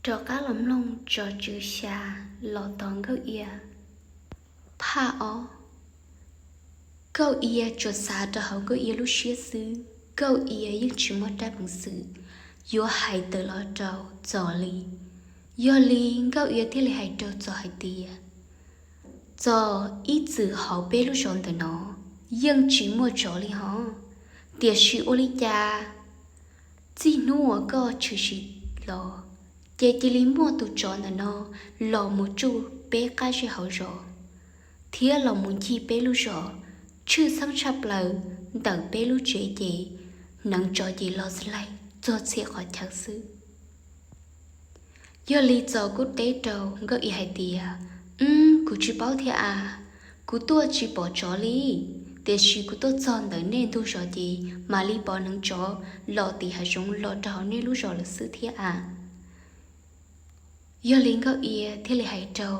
Rov qab los mloog tso tswv xya los tos Nkauj Ia. Phaj ob. Nkauj Ia tsuas xav rau hauv Nkauj Ia lub siab xwb, Nkauj Ia yeej tsis muaj rab peev xwm yuav hais tawm los rau Txos li. Yog li Nkauj Ia thiaj li hais rau Txos hais tias, Txos, ib txwm hauv peb lub zos ntawm no yeej tsis muaj tsov li hos, tiam sis ua li cas txij hnub uas koj tshwm sim los, ces cia li muaj tus tsov ntawm no los mus tsuj peb qab zej hauv zos, thiab los mus ncig peb lub zos, tshwj xeeb tshaj plaws ntawm peb lub tsev ces hneev tsov ces los laig txog txhia qhov chaw xwb. Yog li Txos kuj teb rau Nkauj Ia hais tias, Wb, kuv tsis paub thiab as, kuv tuaj tsis pom tsov li, tiam sis kuv tuaj txog ntawm nej ntug zos ces mam li pom hneev tsov los tim hav zoov los rau hauv nej lub zos lawm xwb thiab as. Yog li Nkauj Ia thiaj li hais rau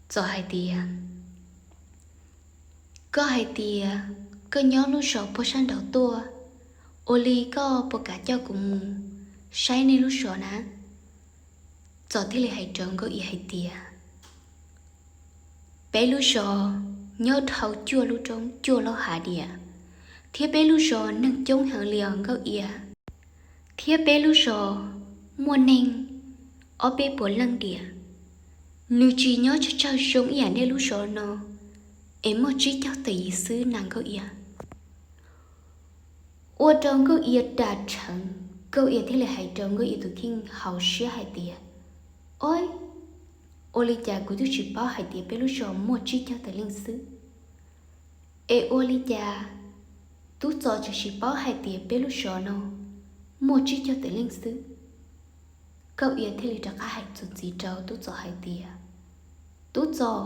Txos hais tias, Koj hais tias koj nyob lub zos puag sab nraud tuaj, ua li koj puas kam coj kuv mus saib nej lub zos na? Txos thiaj li hais rau Nkauj Ia hais tias, Peb lub zos nyob dhau cuaj lub roob cuaj lub hav diam, thiab peb lub zos neeg coob heev li os Nkauj Ia, thiab peb lub zos muaj neeg ob peb puas leej diam, nws tsis nyob tsawg tsawg zoo ib yam nej lub zos no es muaj tsib caug tawm yim xwb na Nkauj Ia. Ua rau Nkauj Ia ras rheev, Nkauj Ia thiaj li hais rau Nkauj Ia tus kheej hauv siab hais tias, Ov, ua li cas kuv twb tsis paub hais tias peb lub zos muaj tsib caug tawm leej xwb, es ua li cas Tub Txos tseem paub hais tias peb lub zos no muaj tsib caug tawm leej xwb? Nkauj Ia thiaj li rov qab hais txuas ntxiv rau Tub Txos hais tias, Tub Txos,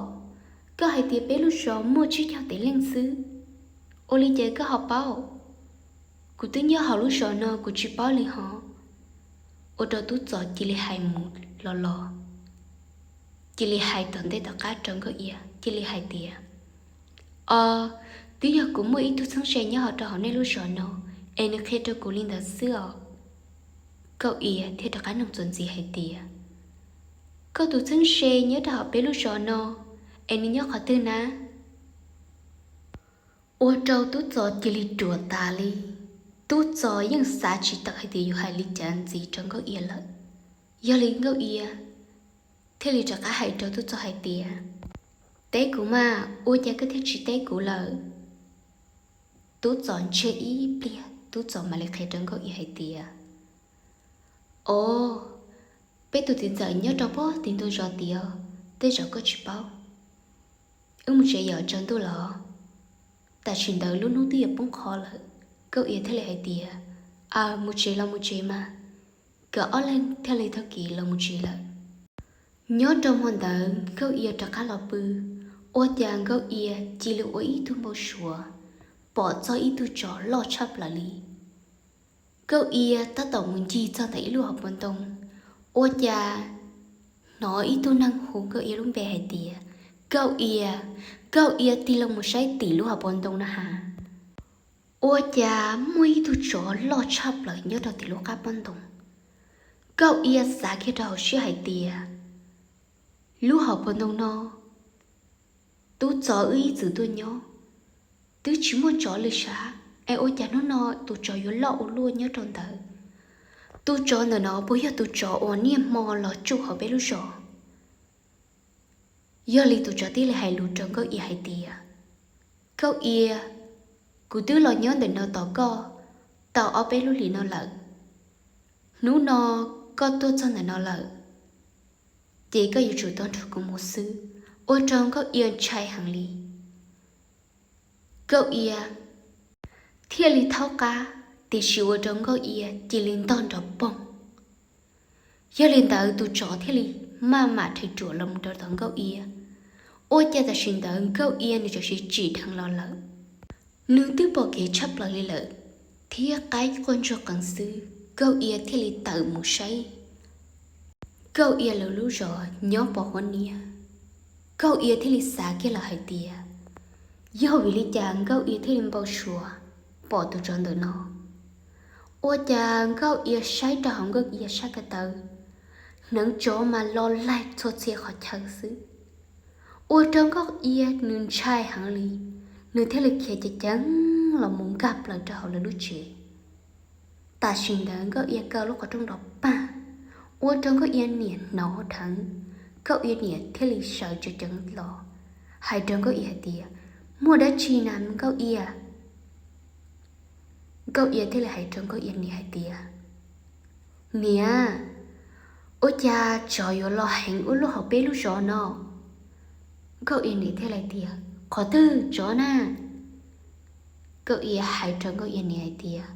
koj hais tias peb lub zos muaj tsib caug tawm leej xwb, ua li cas koj ho paub? Kuv twb nyob hauv lub zos no kuv tsis paub li hos. Ua rau Tub Txos cia li hais mus los los, cia li hais tom ntej tom qab rau Nkauj Ia cia li hais tias, Os, twb yog kuv muaj ib tug txheeb ze nyob hauv rau hauv nej lub zos no, es nws qhia rau kuv li ntawd xwb os. Nkauj Ia thiaj rov qab nug txuas ntxiv hais tias, Koj tus txheeb ze nyob rau hauv peb lub zos no, es nws nyob qhov twg na? Ua rau Tub Txos cia li ruam tas li. Tub Txos yeej xav tsis tawm hais tias yuav hais li cas ntxiv rau Nkauj Ia lawm. Yog li Nkauj Ia thiaj li rov qab hais rau Tub Txos hais tias, Teb kuv mas, ua cas koj thiaj tsis teb kuv lawm? Tub Txos ntsiag ib pliag Tub Txos mam li qhia rau Nkauj Ia hais tias, Os, peb tus txiv ntxawm nyob rau pog tim ntug zos tias, tej zaum koj tsis paub. Wb mus tsev yom, tsaus ntuj los. Tam sim ntawd lub hnub twb yuav poob qho lawm. Nkauj Ia thiaj li hais tias, Aws, mus tsev los mus tsev mas. Nkawd ob leeg thiaj li taug kev los mus tsev lawm. Nyob rau hmo ntawd Nkauj Ia rov qab los pw, ua cas Nkauj Ia cia li ua ib tug npau suav pom txog ib tug tsov loj tshaj plaws li. Nkauj Ia tab tom mus ncig txog ntawm ib lub hauv paus ntoo, ua cas hnov ib tug neeg hu Nkauj Ia lub npe hais tias, Nkauj Ia. Nkauj Ia tig loo mus saib tim lub hauv paus ntoo na has, ua cas muaj ib tug tsov loj tshaj plaws nyob rau tim lub qab pob ntoo. Nkauj Ia xav kiag rau hauv siab hais tias, Lub hauv paus ntoo no Tub Txos wb ib txwm tuaj nyob, twb tsis muaj tsov li sav, es ua cas hnub no tus tsov yuav loj ua luaj nyob rau ntawd? Tus tsov ntawm no puas yog tus tsov uas niaj hmo los tsuj hauv peb lub zos? Yog li tus tsov thiaj li hais lus rau Nkauj Ia hais tias, Nkauj Ia, kuv twb los nyob ntawm no tos koj tau ob peb lub hlis no lawm. Hnub no koj tuaj txog ntawm no lawm, ces koj yuav tsum tau nrog kuv mus xwb. Ua rau Nkauj Ia ntshai heev li. Nkauj Ia thiaj li thaub qab, tiam sis ua rau Nkauj Ia cia li ntog nrov poog. Yog li ntawd tus tsov thiaj li maj mam rhais ruam los mus rau tom Nkauj Ia. Ua cas tam sim ntawd Nkauj Ia nws txawm tsim dheev los lawm. Nws twb pom kev tshaj plaws li lawm, thiab qaib quaj ntsuag qees xwb, Nkauj Ia thiaj li tawm mus saib Nkauj Ia lawv lub zos nyob pov huab niab. Nkauj Ia thiaj li xav kiag lawm hais tias, yog vim li cas Nkauj Ia thiaj li npau suav pom tus tsov ntawm no? Ua cas Nkauj Ia saib rau hauv Nkauj Ia sab ko taw, hneev tsov mas lo laig txhua txhia qhov chaw xwb. Ua rau Nkauj Ia nws ntshai heev li, nws thiaj li khiav ceev ceev los mus nkag plaws rau hauv lawv lub tsev. Tam sim ntawd Nkauj Ia kaw lub qhov rooj nrov pag, ua rau Nkauj Ia niam hnov dheev. Nkauj Ia niam thiaj li sawv tsees tsees los hais rau Nkauj Ia hais tias, Muaj dab tsi na Nkauj Ia? Nkauj Ia thiaj li hais rau Nkauj Ia niam hais tias, Niam, ua cas tsov yuav los heev ua luaj hauv peb lub zos no? Nkauj Ia niam thiaj li tias, Qhov twg tsov na? Nkauj Ia hais rau Nkauj Ia niam hais tias,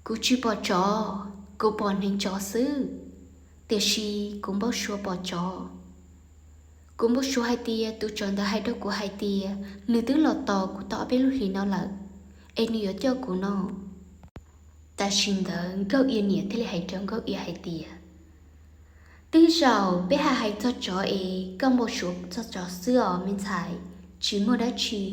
Kuv tsis pom tsov, kuv pom hneev tsov xwb, tiam sis kuv npau suav pom tsov. Kuv npau suav hais tias tus tsov ntawd hais rau kuv hais tias nws twb los tos kuv tau ob peb lub hlis no lawm, es nws yuav coj kuv no. Tam sim ntawd Nkauj Ia niam thiaj li hais rau Nkauj Ia hais tias, Twb zaum peb hais hais txog tsov es koj npau suav txog tsov xwb os me ntxhais, tsis muaj dab tsi.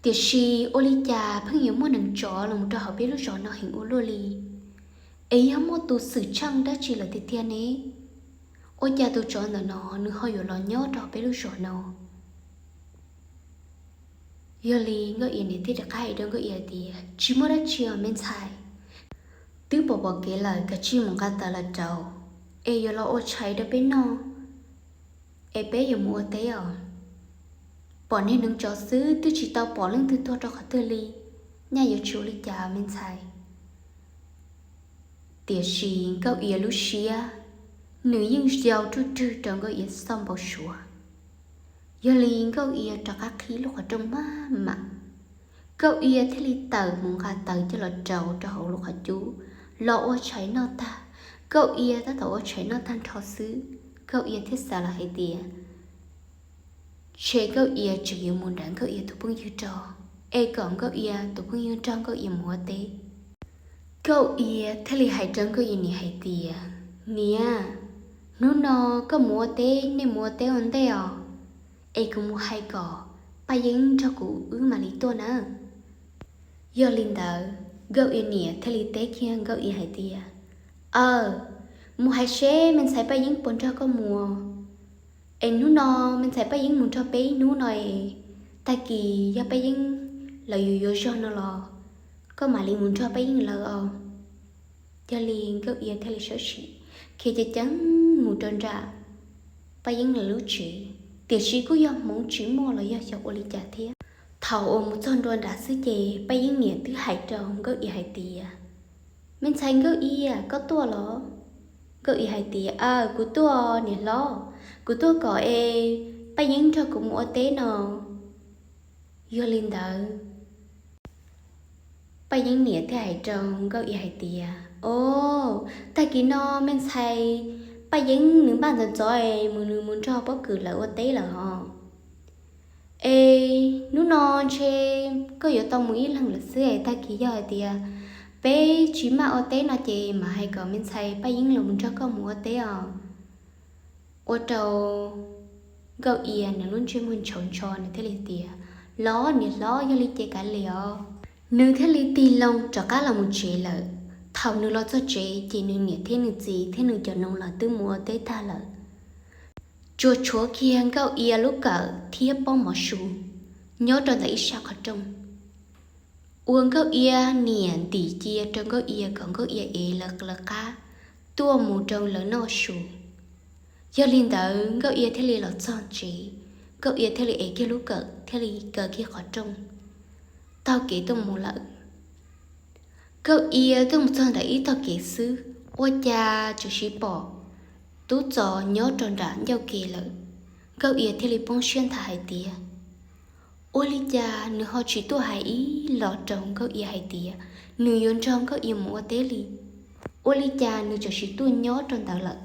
Tiam sis ua li cas pheej yuav muaj hneev tsov los rau hauv peb lub zos no heev ua luaj li? Es yog muaj tus xwm txheej dab tsi lawm tiag tiag ne? Ua cas tus tsov ntawm no nws ho yuav los nyob rau peb lub zos no? Yog li Nkauj Ia niam thiaj rov qab hais rau Nkauj Ia tias, Tsis muaj dab tsi os me ntxhais, twb pom pom kev lawm, kav tsij mus nqa taws los rau, es yuav los ua tshais rau peb noj, es peb yuav mus ua teb os. Pom niag hneev tsov xwb twb tsis tau pom leej twg tuag rau qhov twg li, nyaj yuav tsis ua li cas me ntxhais. Tiam sis Nkauj Ia lub siab, nws yeej yau ruaj rwg rau Nkauj Ia txoj npau suav. Yog li Nkauj Ia rov qab qhib lub qhov rooj maj mam, Nkauj Ia thiaj li tawm mus nqa taws coj los rau rau hauv lub qhov cub, los ua tshais noj tag, Nkauj Ia tab tom ua tshais noj tag nrho xwb, Nkauj Ia thiaj xav los hais tias, Tshe Nkauj Ia tseem yuav mus nrad Nkauj Ia tus phooj ywg rau, es kom Nkauj Ia tus phooj ywg nrog Nkauj Ia mus ua teb. Nkauj Ia thiaj li hais rau Nkauj Ia niam hais tias, Niam, hnub no koj mus ua teb, nej mus ua teb ua ntej os, es kuv mus hais kom Paj Yeeb nrog kuv wb mam li tuaj nawb. Yog li ntawd Nkauj Ia niam thiaj li teb kiag Nkauj Ia hais tias, Aw, mus hais seb me ntxhais Paj Yeeb puas nrog koj mus, es hnub no me ntxhais Paj Yeeb mus nrog peb ib hnub no es, tag kis yog Paj Yeeb lawv yuav yuav zog no los koj mam li mus nrog Paj Yeeb lawv os. Yog li Nkauj Ia thiaj li sawv tsees khiav ceev ceev mus rau nram Paj Yeeb lawv lub tsev, tiam sis kuj yog hmoov tsis muaj los yog xyov ua li cas thiab. Thaum uas mus txog ntua nrad xwb ces Paj Yeeb niam twb hais rau Nkauj Ia hais tias, Me ntxhais Nkauj Ia, koj tuaj los? Nkauj Ia hais tias, Aw, kuv tuaj niam hlob, kuv tuaj kom es Paj Yeeb nrog kuv mus ua teb no. Yog li ntawd Paj Yeeb niam thiaj hais rau Nkauj Ia hais tias, Os, tag kis no me ntxhais Paj Yeeb nws npaj ntxov ntxov es mus, nws mus nrog pob kws lawv ua teb lawm hos. Es hnub no ntshe koj yuav tau mus ib leeg lawm xwb es tag kis yog hais tias peb tsis maj ua teb no ces mam hais kom me ntxhais Paj Yeeb los mus nrog koj mus ua teb os. Ua rau Nkauj Ia nws lub ntsej muag ntshauv ntsho, nws thiaj li tias, Los niam hlob, yog li ces kav liam os. Nws thiaj li tig loo rov qab los mus tsev lawm. Thaum nws los txog tsev ces nws niam thiab nws txiv thiab nws cov nus los twb mus ua teb tag lawm. Tsuas tshuav kiag Nkauj Ia lub kawm thiab pob mov su nyob rau ntawm ib sab qhov rooj, uas Nkauj Ia niam ntim cia rau Nkauj Ia kom Nkauj Ia ev lawv lawv qab tuaj mus rau lawv noj su. Yog li ntawd Nkauj Ia thiaj li los txog tsev, Nkauj Ia thiaj li ev kiag lub kawm thiaj li kaw kiag qhov rooj taug kev tuaj mus lawm. Nkauj Ia tuaj mus txog nram ib tog kev xwb, ua cas tseem sim pom Tub Txos nyob rau nram ncauj ke lawm. Nkauj Ia thiaj li poob siab nthav hais tias, Ua li cas nws ho tsis tuaj hais ib los rau Nkauj Ia hais tias nws yuav nrog Nkauj Ia mus ua teb li? Ua li cas nws tseem sim tuaj nyob rau ntawd lawm?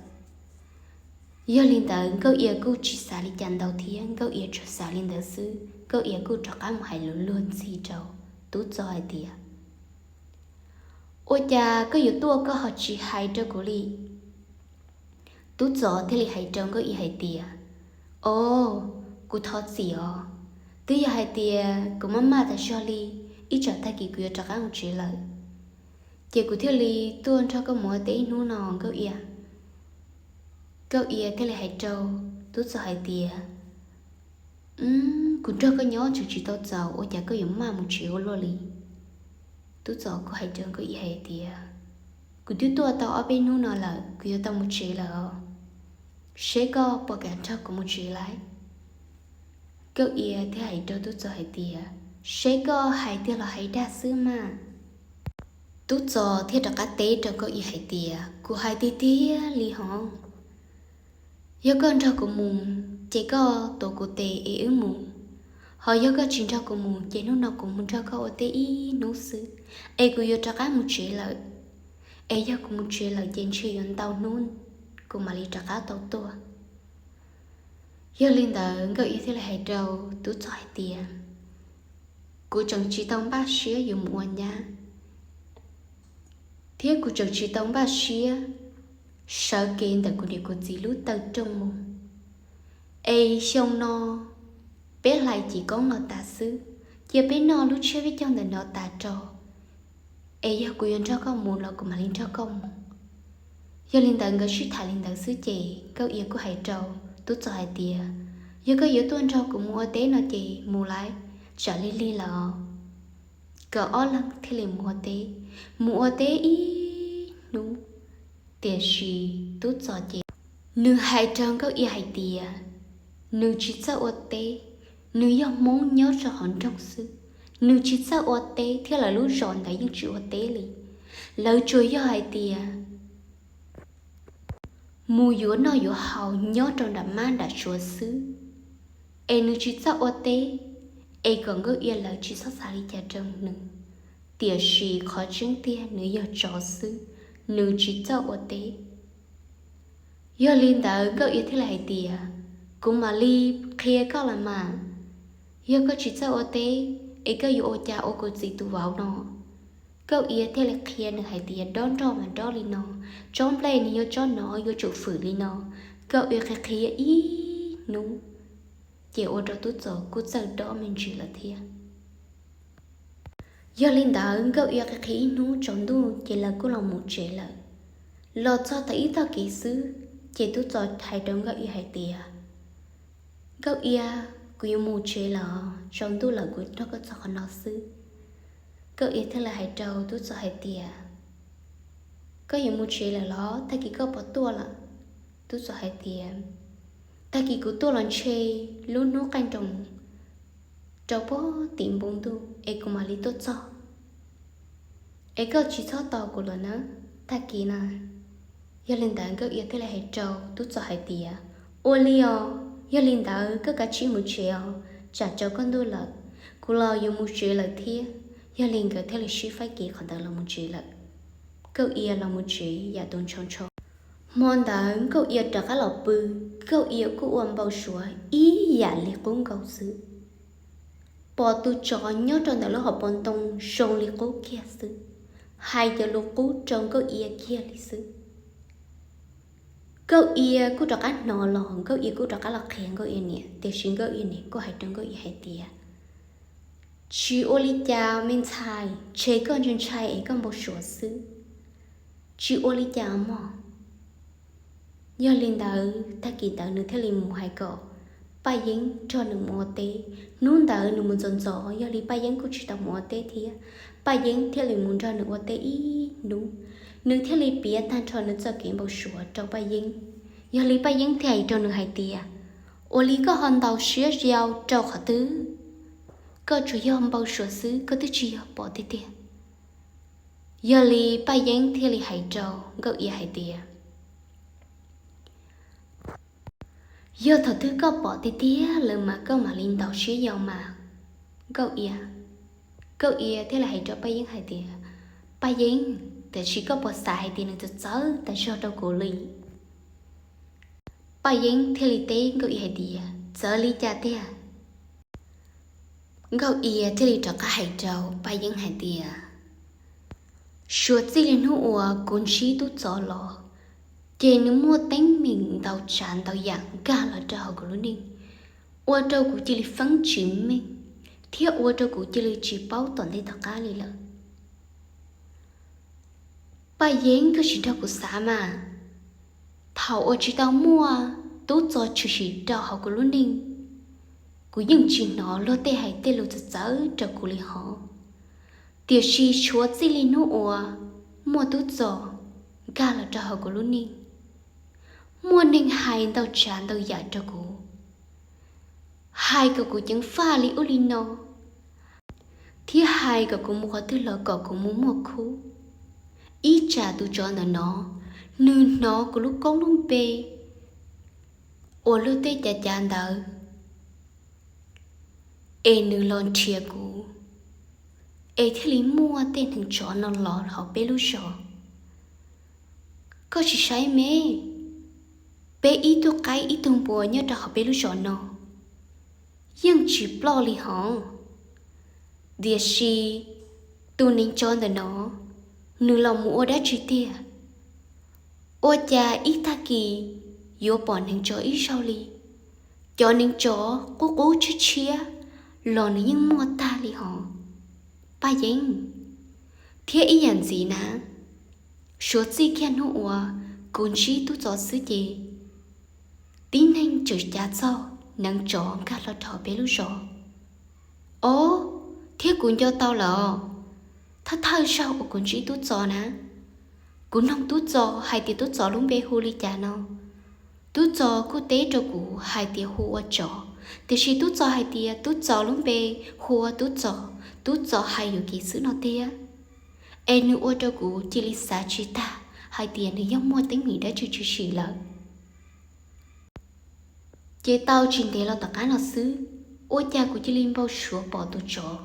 Yog li ntawd Nkauj Ia kuj tsis xav li cas ntau thiab, Nkauj Ia tsuas xav li ntawd xwb, Nkauj Ia kuj rov qab mus hais lus luag ntxhi rau Tub Txos hais tias, Ua cas koj yuav tuaj koj ho tsis hais rau kuv li? Tub Txos thiaj li hais rau Nkauj Ia hais tias, Os, kuv thov txim os, twb yog hais tias kuv maj maj tas zog li, ib tsam tag kis kuv yuav rov qab mus tsev lawm, ces kuv thiaj li tuaj nrog koj mus ua teb ib hnub no Nkauj Ia. Nkauj Iab thiaj li hais rau Tub Txos hais tias, Kuv nrog koj nyob tseem tsis tau txaus, ua cas koj yuav maj mus tsev ua luaj li? Tub Txos kuj hais rau Nkauj Iab hais tias, Kuv twb tuaj tau ob peb hnub no lawm, kuv yuav tau mus tsev lawm os, seb koj puas kam nrog kuv mus tsev lawm? Nkauj Iab thiaj hais rau Tub Txos hais tias, Seb koj hais tiag los hais dag xwb mas. Tub Txos thiaj rov qab teb rau Nkauj Iab hais tias, Kuv hais tiag tiag li hos. Yog koj nrog kuv mus, ces koj tuav kuv tes es wb mus. Hos yog koj tsis nrog kuv mus, ces hnub no kuv mus nrog koj ua teb ib hnub xwb, es kuv yuav rov qab mus tsev lawm. Es yog kuv mus tsev lawm ces ntshe yuav ntau hnub kuv mam li rov qab tau tuaj. Yog li ntawd Nkauj Iab thiaj li hais rau Tub Txos hais tias, Kuv tseem tsis tau npaj siab yuav mus ua nyab, thiab kuv tseem tsis tau npaj siab sawv kev ntawm kuv niam kuv txiv lub taw rooj mus. Es xyoo no peb hlais cim koob no tas xwb, cia peb noj lub tsiab peb caug ntawm no tas tso, es yog kuv yuav nrog koj mus los kuv mam li nrog koj mus. Yog li ntawd nkawd sib tham li ntawd xwb ces Nkauj Iab kuj hais rau Tub Txos hais tias, Yog koj yuav tuaj nrog kuv mus ua teb no ces mus lawm, tsam lig lig lawm. Nkawd ob leeg thiaj li mus ua teb, mus ua teb ib hnub. Tiam sis Tub Txos ces nws hais rau Nkauj Iab hais tias, nws tsis txawj ua teb, nws yog Hmoob nyob rau hauv nroog xwb, nws tsis txawj ua teb thiab lawv lub zos ntawd yeej tsis ua teb li. Lawv tsuas yog hais tias mus yuav noj yuav haus nyob rau nram mab nram suav xwb, es nws tsis txawj ua teb, es kom Nkauj Iab lawv tsis txhob xav li cas rau nws. Tiam sis qhov tseeb tiag nws yog tsov xwb, nws tsis txawj ua teb. Yog li ntawd Nkauj Iab thiaj li hais tias, Kuv mam li qhia koj los mas, yog koj tsis txawj ua teb, es koj yuav ua cas ua kuv txiv tus vauv no? Nkauj Iab thiaj li qhia nws hais tias, Dob nroj mas dob li no, tsob nplej nws yuav tsob no, yuav tsum fwm li no. Nkauj Iab qhia qhia ib hnub, ces ua rau Tub Txos kuj txawj dob me ntsis lawm thiab. Yog li ntawd Nkauj Iab qhia qhia ib hnub tsaus ntuj ces lawv kuj los mus tsev lawm. Los txog tau ib tog kev xwb, ces Tub Txos hais rau Nkauj Iab hais tias, Nkauj Iab, kuv yuav mus tsev lawm, tsaus ntuj lawm, kuv nrog koj txog qhov no xwb. Nkauj Iab thiaj li hais rau Tub Txos hais tias, Koj yuav mus tsev lawm los? Tag kis koj puas tuaj lawm? Tub Txos hais tias, Tag kis kuv tuaj los ntshe lub hnub qaij nroos rau puag tim npoo ntuj es kuv mam li tuaj txog, es koj tsis txhob tos kuv lawm na, tag kis na. Yog li ntawd Nkauj Iab thiaj li hais rau Tub Txos hais tias, Ua li os, yog li ntawd koj kav tsij mus tsev os, tsam tsaus koj ntuj lawm, kuv los yuav mus tsev lawm thiab. Yog li nkawd thiaj li sib faib kev qhov ntawd los mus tsev lawm. Nkauj Iab los mus tsev yam tus ntshaus ntsho. Hmo ntawd Nkauj Iab rov qab los pw, Nkauj Iab kuj ua npau suav ib yam li qub nkaus xwb. Pom tus tsov nyob rau ntawm lub hauv paus ntoo zoo li qub kiag xwb, hais cov lus qub rau Nkauj Iab kiag li xwb. Nkauj Iab kuj rov qab hnov los, Nkauj Iab kuj rov qab los qhia Nkauj Iab niam, tiam sis Nkauj Iab niam kuj hais rau Nkauj Iab hais tias, Tsis ua li cas me ntxhais, ntshe koj ntshai ntshai es koj npau suav xwb, tsis ua li cas mog. Yog li ntawd tag kis ntawd nws thiaj li mus hais kom Paj Yeeb nrog nws mus ua teb. Hnub ntawd nws mus ntxov ntxov, yog li Paj Yeeb kuj tsis tau mus ua teb thiab, Paj Yeeb thiaj li mus nrog nws ua teb ib hnub. Nws thiaj li piav tag nrho nws txoj kev npau suav rau Paj Yeeb. Yog li Paj Yeeb thiaj hais rau nws hais tias, Ua li koj ho ntaus siab yau rau qhov twg? Koj tsuas yog npau suav xwb, koj twb tsis yog pom tiag tiag. Yog li Paj Yeeb thiaj li hais rau Nkauj Iab hais tias, Yog thaum twg koj pom tiag tiag lawm mas koj mam li ntaus siab yau mas, Nkauj Iab. Nkauj Iab thiaj li hais rau Paj Yeeb hais tias, Paj Yeeb, tiam sis koj puas xav hais tias nws txawv txawv tas zog rau kuv li? Paj Yeeb thiaj li teb Nkauj Iab hais tias, Txawv li cas tiag? Nkauj Iab thiaj li rov qab hais rau Paj Yeeb hais tias, Suav txij li hnub uas kuv ntsib Tub Txos los, ces nws muaj teeb meem ntau tsav ntau yam nkag los rau hauv kuv lub neej, ua rau kuv cia li feeb tsis meej, thiab ua rau kuv cia li tsis paub tom ntej tom qab li lawm. Paj Yeeb, koj sim nrog kuv xav mas. Thaum uas tsis tau muaj Tub Txos tshwm sim rau hauv kuv lub neej, kuv yeej tsis hnov luag tej hais tej lus txawv txawv rau kuv li hov. Tiam sis tshuav txij li hnub uas muaj Tub Txos nkag los rau hauv kuv lub neej, muaj neeg hais ntau tsav ntau yam rau kuv, hais kom kuv ceev faj li ub li no, thiab hais kom kuv mus qhov twg los kom kuv mus muaj khub. Ib tsam tus tsov ntawm no, nws hnov kuv lub koob lub npe uas luag tej cav cav ntawd, es nws los nrhiav kuv, es thiaj li muaj tej neev tsov no los hauv peb lub zos. Koj tsis saib me, peb ib tug qaib ib tug npua nyob rau hauv peb lub zos no yeej tsis ploj li hov. Tiam sis tus neev tsov ntawm no, nws los mus ua dab tsi tiag? Ua cas ib tag kis yuav pom neev tsov ib zaug li? Cov neev tsov qub qub tshiab tshiab los nws yeej muaj tag li hov, Paj Yeeb. Thiab ib yam ntxiv na, suav txij kiag hnub uas kuv ntsib Tub Txos xwb ces tib neeg tseem cav txog neev tsov nkag los rau peb lub zos. Ob, thiab kuv nco tau lawm, thawj thawj zaug uas kuv ntsib Tub Txos na, kuv noog Tub Txos hais tias Tub Txos lub npe hu li cas no. Tub Txos kuj teb rau kuv hais tias hu ua Tsov, tiam sis Tub Txos hais tias Tub Txos lub npe hu ua Tub Txos, Tub Txos hais yuam kev xwb no tiag. Es nws ua rau kuv cia li xav tsis tag hais tias nws yog muaj teeb meem dab tsi tshwm sim lawm. Ces tau tsis ntev los tom qab no xwb, ua cas kuv cia li npau suav pom tus tsov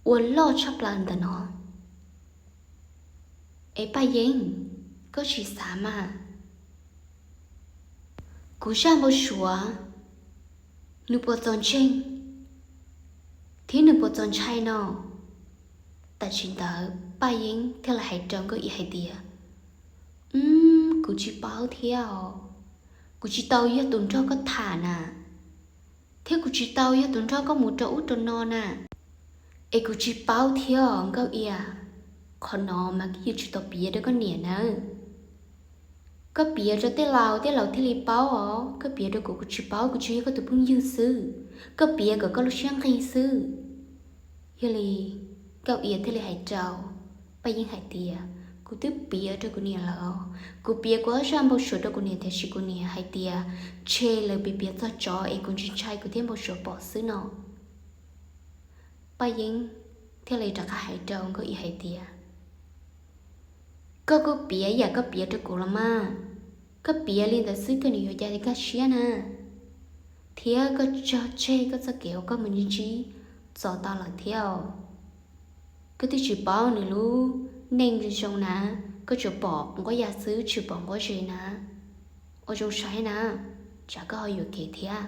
uas loj tshaj plaws ntawm no. Es Paj Yeeb, koj tsis xav mas, kuv zaj npau suav nws puas txaus ntseeg thiab nws puas txaus ntshai no? Tam sim ntawd Paj Yeeb thiaj li hais rau Nkauj Iab hais tias, Kuv tsis paub thiab os. Kuv tsis tau yog tus nrog koj tham na, thiab kuv tsis tau yog tus nrog koj mus rau ub rau no na. Es kuv tsis paub thiab os Nkauj Iab. Qhov no mas koj yuav tsum tau piav rau koj niam nawb. Koj piav rau tej laus, tej laus thiaj li paub os. Koj piav rau kuv, kuv tsis paub, kuv tsuas yog koj tus phooj ywg xwb. Koj piav kom koj lub siab nqig xwb. Yog li Nkauj Iab thiaj li hais rau Paj Yeeb hais tias, Kuv twb piav rau kuv niam lawm. Kuv piav kuv ob zaj npau suav rau kuv niam tiam sis kuv niam hais tias ntshe lawv piav piav txog tsov es kuv ntshai ntshai kuv thiaj npau suav pom xwb no. Paj Yeeb thiaj li rov qab hais rau Nkauj Iab hais tias, Koj kuj piav yam koj piav rau kuv los mas. Koj piav li ntawd xwb koj niam yuav cas li kaj siab na. Thiab koj tso tseg koj txoj kev uas koj mus ntsib Txos tau lawm thiab. Koj twb tsis paub nws lub neej zoo na, koj tsuas pom nquab ya xwb tsis pom nquab ze na. Ua zoo saib na, tsam koj ho yuam kev thiab.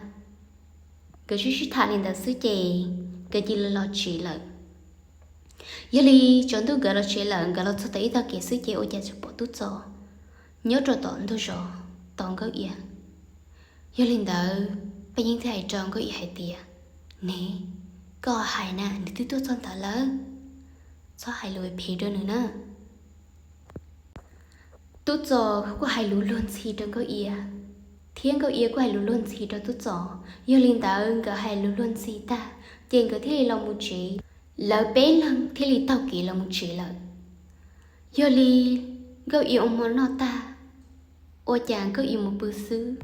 Nkawd sib sib tham li ntawd xwb ces nkawd cia li los tsev lawm. Yog li tsaus ntuj nkawd los tsev lawm, nkawd los txog tau ib tog kev xwb ces ua cas tsuas pom Tub Txos nyob rau tom ntug zos tos Nkauj Iab. Yog li ntawd Paj Yeeb thiaj hais rau Nkauj Iab hais tias, Ne, koj hais na, nws twb tuaj txog ntawd lawm, txhob hais lus phem rau nws na. Tub Txos kuj hais lus luag ntxhi rau Nkauj Iab, thiab Nkauj Iab kuj hais lus luag ntxhi rau Tub Txos. Yog li ntawd nkawd hais lus luag ntxhi tag ces nkawd thiaj li los mus tsev. Lawv peb leeg thiaj li taug kev los mus tsev lawm. Yog li Nkauj Iab ua hmo noj tag, ua cas Nkauj Iab mus pw xwb,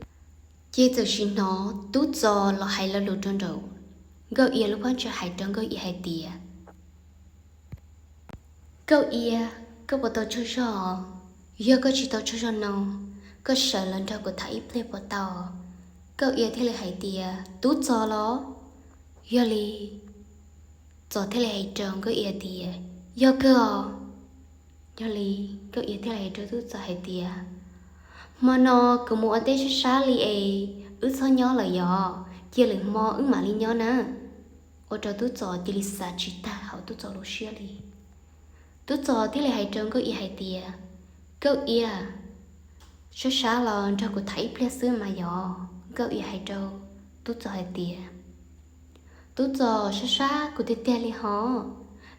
ces txawm sim hnov Tub Txos los hais lo lus rau nraum Nkauj Iab lub pob tsav hais rau Nkauj Iab hais tias, Nkauj Iab, koj puas tau tsaug zog? Yog koj tsis tau tsaug zog no, koj sawv los nrog kuv tham ib pliag puas tau? Nkauj Iab thiaj li hais tias, Tub Txos los? Yog li Txos thiaj li hais rau Nkauj Iab tias, Yog kawg os. Yog li Nkauj Iab thiaj li hais rau Tub Txos hais tias, Hmo no kuv mus ua teb sab sab li es wb txhob nyob lawm yog, cia lwm hmo wb mam li nyob na. Ua rau Tub Txos cia li xav tsis tag hauv Tub Txos lub siab li. Tub Txos thiaj li hais rau Nkauj Iab hais tias, Nkauj Iab, sab sab los nrog kuv tham ib pliag xwb mas yog. Nkauj Iab hais rau Tub Txos hais tias, Tub Txos, sab sab kuv tiag tiag li hov,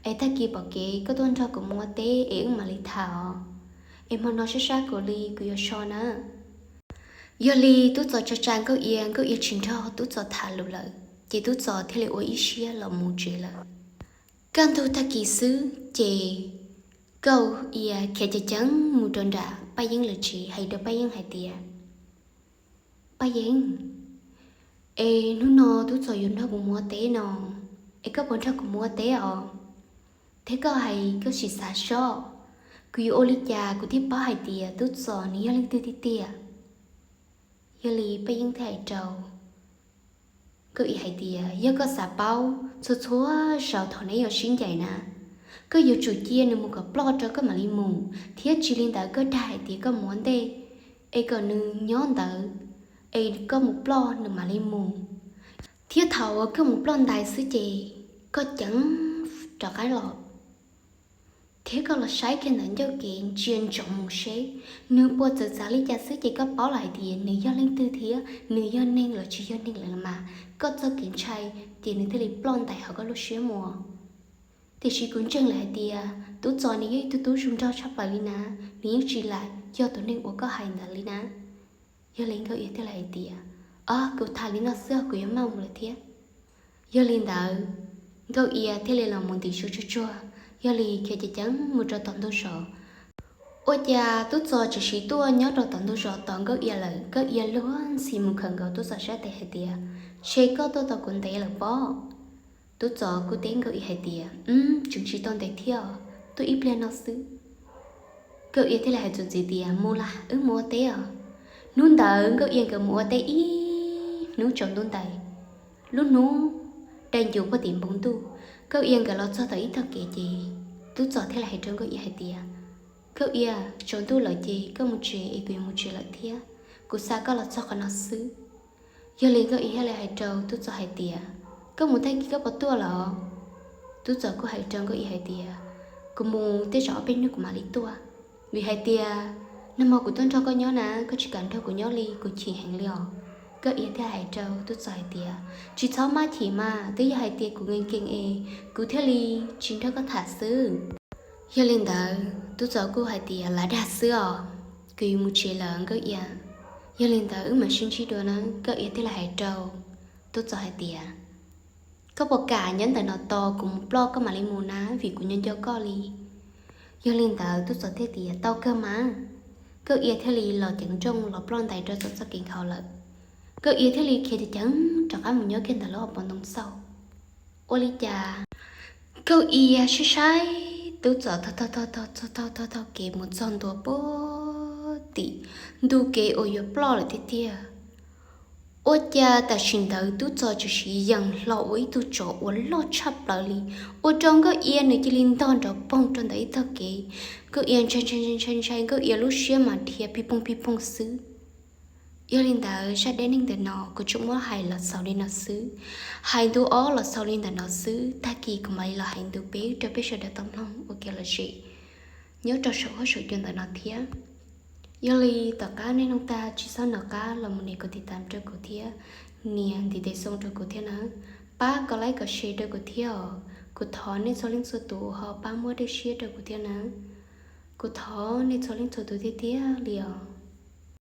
es tag kis pom kev koj tuaj nrog kuv mus ua teb es wb mam li tham os. es hmo no sab sab kuv li kuv yuav so na. Yog li Tub Txos tsa tsa Nkauj Iab, Nkauj Iab tsis nrog Tub Txos tham lus lawm, ces Tub Txos thiaj li ua ib siab los mus tsev lawm. Kaj ntug tag kis xwb ces Nkauj Iab khiav ceev ceev mus rau nram Paj Yeeb lawv tsev hais rau Paj Yeeb hais tias, Paj Yeeb, es hnub no Tub Txos yuav nrog kuv mus ua teb no, es koj puas nrog kuv mus ua teb os? Thiab koj hais koj sim xav seb kuv yuav ua li cas kuv thiaj paub hais tias Tub Txos nws yog leej twg tiag tiag. Yog li Paj Yeeb thiaj hais rau Nkauj Iab hais tias, yog koj xav paub, txhua txhua zaus thaum neb yuav sib ncaim na, koj yuav tsum cia nws mus kom ploj rau koj mam li mus, thiab tsis li ntawd koj dag hais tias koj mus ua ntej, es kom nws nyob ntawd, es koj mus ploj nws mam li mus. Thiab thaum uas koj mus ploj ntais xwb ces koj ceev rov qab los, thiab koj los saib kiag ntawm ncauj kev ntsia ntsoov mus seb nws puas txawv txav li cas xwb ces koj paub lawm hais tias nws yog leej twg thiab nws yog neeg los tsis yog neeg lawm mas koj txoj kev ntshai ces nws thiaj li ploj ntais hauv koj lub siab mus. Tiam sis kuv ntseeg lawm hais tias Tub Txos nws yog ib tug tub zoo nraug tshaj plaws li na, nws yeej tsis lam yog tus neeg uas koj hais ntawd li na. Yog li Nkauj Iab thiaj li hais tias, o, kuv tham li no xwb kuv yuav maj mus lawm thiab. Yog li ntawd, Nkauj Iab thiaj li los mus ntim su tsuag tsuag, yog li khiav ceev ceev mus rau tom ntug zos. Ua cas Tub Txos tseem siv tuaj nyob rau tom ntug zos tos Nkauj Iab lawm. Nkauj Iab luag ntxhi mus khawm nkaus Tub Txos sab tes hais tias, ntshe koj tuaj tos kuv ntev lawm pob. Tub Txos kuj teb Nkauj Iab hais tias, tseem tsis tau ntev thiab os, tuaj ib pliag no xwb. Nkauj Iab thiaj li hais txuas ntxiv tias, mus las, wb mus ua teb os. Hnub ntawd Nkauj Iab nkawd mus ua teb ib hnub tsaus ntuj ntais. Lub hnub dai ncuv puag tim npoo ntuj, Nkauj Iab nkawd los txog tom ib tog kev ces Tub Txos thiaj li hais rau Nkauj Iab hais tias, Nkauj Iab, tsaus ntuj lawm ces koj mus tsev es kuv yuav mus tsev lawm thiab, kuv xa koj los txog qhov no xwb. Yog li Nkauj Iab thiaj li hais rau Tub Txos hais tias, koj mus tag kis koj puas tuaj los? Tub Txos kuj hais rau Nkauj Iab hais tias, kuv mus tej zaum ob peb hnub kuv mam li tuaj, vim hais tias nag hmo kuv tuaj nrog koj nyob na, koj tsis kam nrog kuv nyob li, kuv chim heev li os. Nkauj Iab thiaj hais rau Tub Txos hais tias, tsis txhob maj chim mas, twb yog hais tias kuv nkees nkees es kuv thiaj li tsis nrog koj tham xwb. Yog li ntawd Tub Txos kuj hais tias, lam dag xwb os, kuv yuav mus tsev lawm Nkauj Iab. Yog li ntawd wb mam sib ntsib dua na. Nkauj Iab thiaj li hais rau Tub Txos hais tias, koj puas kam nyob ntawm no tos kuv mus ploj koj mam li mus na, vim kuv nco nco koj li. Yog li ntawd Tub Txos thiaj tias, tau kawg mas. Nkauj Iab thiaj li los ceev nrooj los ploj ntais rau tom txoj kev nkhaus lawm. Nkauj Iab thiaj li khiav ceev ceev rov qab mus nyob kiag ntawm lub hauv paus ntoo xauj. Ua li cas Nkauj Iab saib saib Tub Txos taug taug taug taug kev mus txog ntua puag tim ntug kev uas yuav ploj lawm tiag tiag. Ua cas tam sim ntawd Tub Txos tseem siv yees hlo ua ib tug tsov uas loj tshaj plaws li, ua rau Nkauj Iab nws cia li ntog nrov poog rau ntawm ib tog kev. Nkauj Iab ntshai ntshai ntshai ntshai ntshai, Nkauj Iab lub siab mas dhia pig poog pig poog xwb. Yog li ntawd zaj dab neeg ntawm no kuv tsuas muab hais los xaus li no xwb. Hais ntu ob los xaus li ntawm no xwb, tag kis kuv mam li los hais ntu peb rau peb sawv daws tau mloog ua kev lom zem nyob rau saum huab saum cua ntawm no thiab. Yog li tom qab nej mloog tag tsis txhob nco qab los mus nias kuv tiv tam rau kuv thiab, nias ntiv tes xoo rau kuv thiab nawb. Pab kom like kom share rau kuv thiab os. Kuv thov nej txhua leej txhua tus ho pab muab dej siab rau kuv thiab nawb. Kuv thov nej txhua leej txhua tus tiag tiag li os.